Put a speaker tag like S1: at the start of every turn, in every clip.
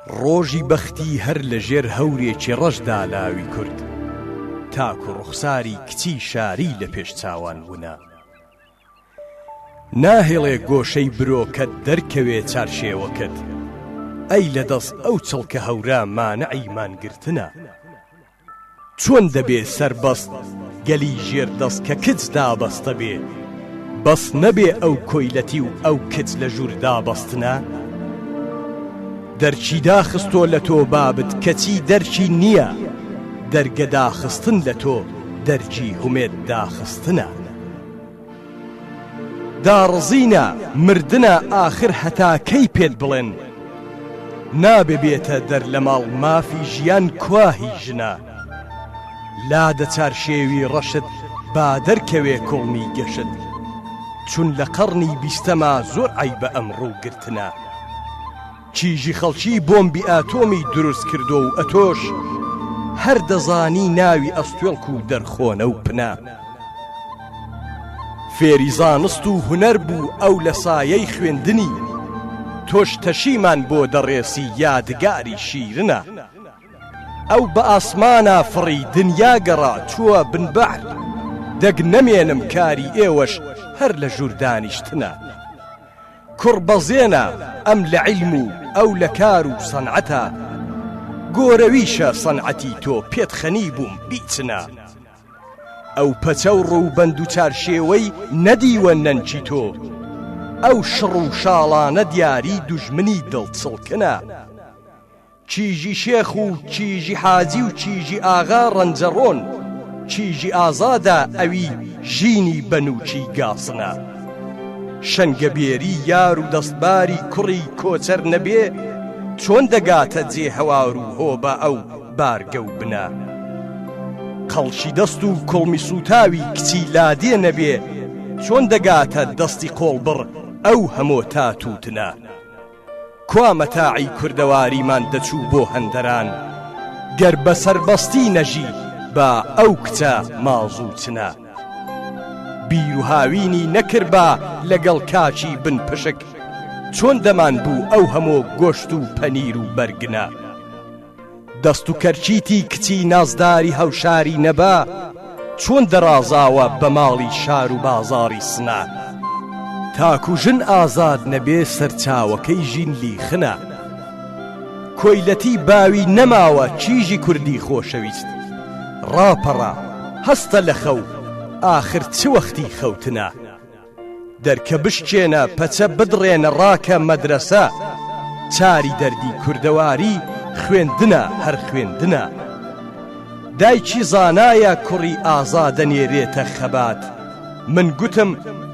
S1: ڕۆژی بەختی هەر لە ژێر هەورێکی ڕەشدا لاوی کورد تاکو ڕوخساری کچی شاری لە پێش چاوان ونە. ناهێڵێ گۆشەی برۆکەت دەرکەوێ چارشێوەکەت ئەی لە دەست ئەو چڵکە هەورە مانعی مانگرتنە. چۆن دەبێ سەربەست گەلی ژێر دەست کە کچ دابەستە بێ بەس نەبێ ئەو کۆیلەتی و ئەو کچ لە ژوور دابەستنە؟ دەرکی داخستۆ لە تۆ بابت کەچی دەرکی نییە دەرگە داخستن لە تۆ دەرگی هومێد داخستنە. داڕزینە مردنە ئاخر هەتا کەی پێت بڵێن نابێ بێتە دەر لە ماڵ مافی ژیان کوا هی ژنە لادە چارشێوی ڕەشت با دەرکەوێ کوڵمی گەشت چون لە قەڕنی بیستەما زۆر عەیبە ئەم ڕوو گرتنە. کیژی خەڵکی بۆمبی ئاتۆمی دروست کردۆ و ئەتۆش هەر دەزانی ناوی ئەستوێڵک و دەرخۆنە و پنە. فێری زانست و هونەر بوو ئەو لە سایەی خوێندنی، تۆش تەشیمان بۆ دەڕێسی یادگاری شیرنە. ئەو بە ئاسمانا فڕی دنیا گەڕا چووە بن بەحر، دەک نەمێنم کاری ئێوەش هەر لە ژوور دانیشتنە. کوڕ بەزێنە ئەم لە عیلم و ئەو لە کار و سەنعەتە گۆرەویشە سەنعەتی تۆ پێت خەنی بووم بیچنە ئەو پەچە و ڕووبەند و چارشێوەی نەدیوە نەنکی تۆ ئەو شڕ و شاڵانە دیاری دوژمنی دڵ چڵکنە. کیژی شێخ و کیژی حاجی و کیژی ئاغا ڕەنجەڕۆن، کیژی ئازادە ئەوی ژینی بە نووکی گاسنە. شەنگەبێری یار و دەستباری کوڕی کۆچەر نەبێ، چۆن دەگاتە جێ هەوار و هۆبە ئەو بارگە و بنە. قەڵشی دەست و کوڵمی سووتاوی کچی لادێ نەبێ، چۆن دەگاتە دەستی قۆڵبڕ ئەو هەمۆ تاتووتنە. کوا مەتاعی کوردەواریمان دەچوو بۆ هەندەران گەر بە سەربەستی نەژی با ئەو کچە مازوو چنە بیر و هاوینی نەکردبا لەگەڵ کاکی بن پشک چۆن دەمان بوو ئەو هەمۆ گۆشت و پەنیر و بەرگنە. دەست و کەرکیتی کچی نازداری هەوشاری نەبا چۆن دەڕازاوە بە ماڵی شار و بازاڕی سنە تاکو ژن ئازاد نەبێ سەرچاوەکەی ژین لیخنە کۆیلەتی باوی نەماوە کیژی کوردی خۆشەویست ڕاپەڕە هەستە لە خەو ئاخر چ وەختی خەوتنە. دەرکە بشکێنە پەچە بدڕێنە ڕاکە مەدرەسە چاری دەردی کوردەواری خوێندنە هەر خوێندنە دایکی زانایە کوڕی ئازا دەنێرێتە خەبات من گوتم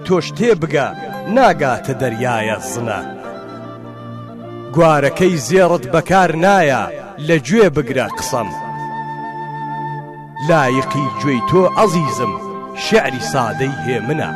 S1: تۆش تێبگە ناگاتە دەریایە زنە گوارەکەی زێڕت بەکار نایە لە گوێ بگرە قسەم. لایقی گوێی تۆ ئەزیزم شیعری سادەی هێمنە.